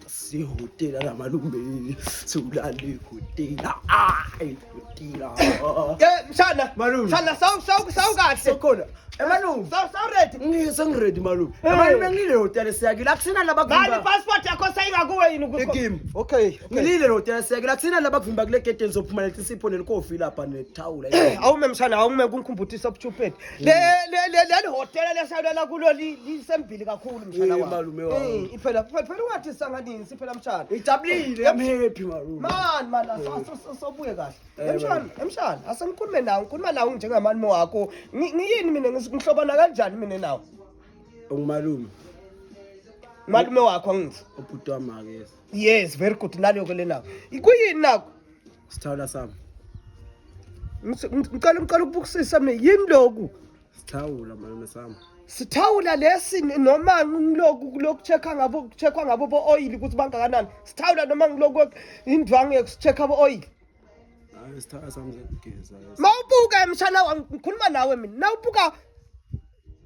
Sihotela la malume, siwulale hotela. Ay, hotela. Eh mshana, Malume. Mshana sawu sawu sawu kahle. Sokhona. Emalume. Sawu sawu ready. Ngisengiready malume. Eh. Malume ngile hotela siyakile. Akusina laba Mani kuvimba. passport yakho sayingakuwe yini ukuthi? Ekimi. Okay. Ngilile hotela siyakile. Akusina laba kuvimba kule gate nizophuma lethi sipho nelikhofi lapha nethawula. Awume mshana, awume kungikhumbuthisa ubuchuphet. Le le le leli hotela lesawulela kulo lisembili kakhulu mshana Eh, wami. malume wami. Eh, iphela phela phela ungathi sanganisi phela mshana. Ngijabulile, I'm happy malume. Man man sobuye kahle. Eh, Emshana, emshana, asengikhulume nawe, ngikhuluma nawe njengamalume wakho. Ngiyini mina ngihlobana kanjani mina nawe? Ungumalume, Malume wakho angithi. ubhuti wami akezi. Yes, very good naleyo ke lenawo. Kuyini nakho? Sithawula sami. Ngicela ukubukisisa mina yini lokhu? Sithawula malume sami. Sithawula lesi noma ngiloku lokucheck-a ngabo kucheck-wa ngabo bo oil ukuthi bangakanani. Sithawula noma ngiloku indwangu yokucheck-a bo oil. Hayi sithawula sami sekugeza. Mawubuka mshana wami ngikhuluma nawe mina. Nawubuka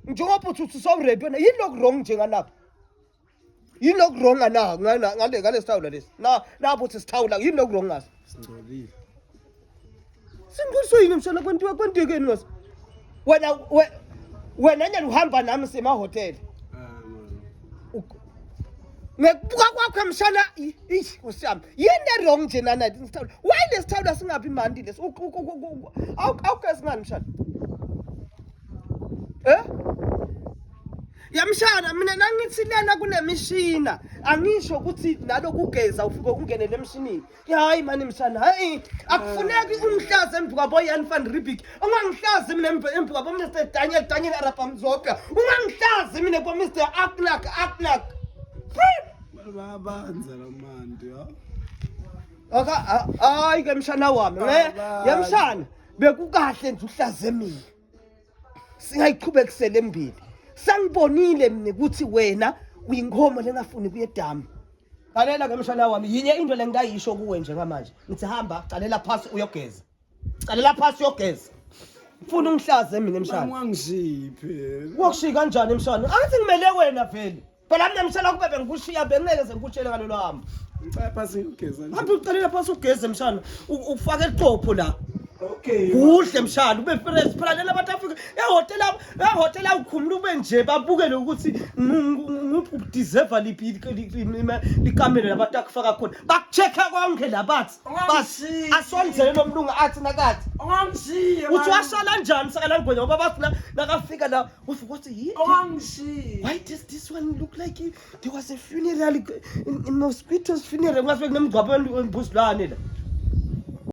njengoba uthi uthi sowuready wena yini lokhu wrong njengalapha? Yini lokhu wrong ngana ngale ngale sithawula lesi? Na lapho uthi sithawula yini lokhu wrong ngaso? Singcolile. Singcoliswe yini mshana kwentiwa kwentekeni ngaso? Wena wena nyalo uhamba nami semahhotela. Ah malume. Ngekubuka kwakho mshana ish Nkosi yami yini wrong nje nana isithawula why lesithawula singabi mandi lesi awugezi ngani mshana eh yamshana mina nangithi lena kunemishina angisho ukuthi nalokugeza ufike ungene lemshinini hayi mani mshana hayi akufuneki ungihlaze embi kwabo Jan van Riebeeck ungangihlazi mina embi kwabo Mr Daniel Daniel Arap Mzoka ungangihlazi mina kwa Mr Aknak Aknak Bayabanza la manti ya. Aka hayi ke mshana wami ne yamshana bekukahle nje uhlaze mina singayiqhubekisela embili sangibonile mina ukuthi wena uyinkomo lengafuni kuye edamu Lalela ke mshana wami yinye into lengingayisho kuwe njengamanje ngithi hamba calela phasi uyogeza calela phasi uyogeza mfuna ungihlaze mina mshana Ungangishiyi phela. Wakushiya kanjani mshana angithi ngimele wena vele phela mina mshana kube bengikushiya bengeke ze ngikutshele ngalolo hambo Ngicela phasi ngiyogeza nje. hamba ucalela phasi ugeze mshana ufake iqopho la Okay. Kuhle mshana ube fresh phela lela abantu Afrika ehotela ehotela ukhumula ube nje babukele ukuthi udeserve liphi likamelo labantu akufaka khona bakuchecka konke labathi Ungangishiyi. asondzele lo mlungu athi nakathi Ungangishiyi. uthi wasala njani sakala ngwenya ngoba bathi nakafika la ufika wathi yini Ungangishiyi. why does this one look like there was a funeral in mosquitoes funeral ngase kunemgcwabo wembuzilwane la.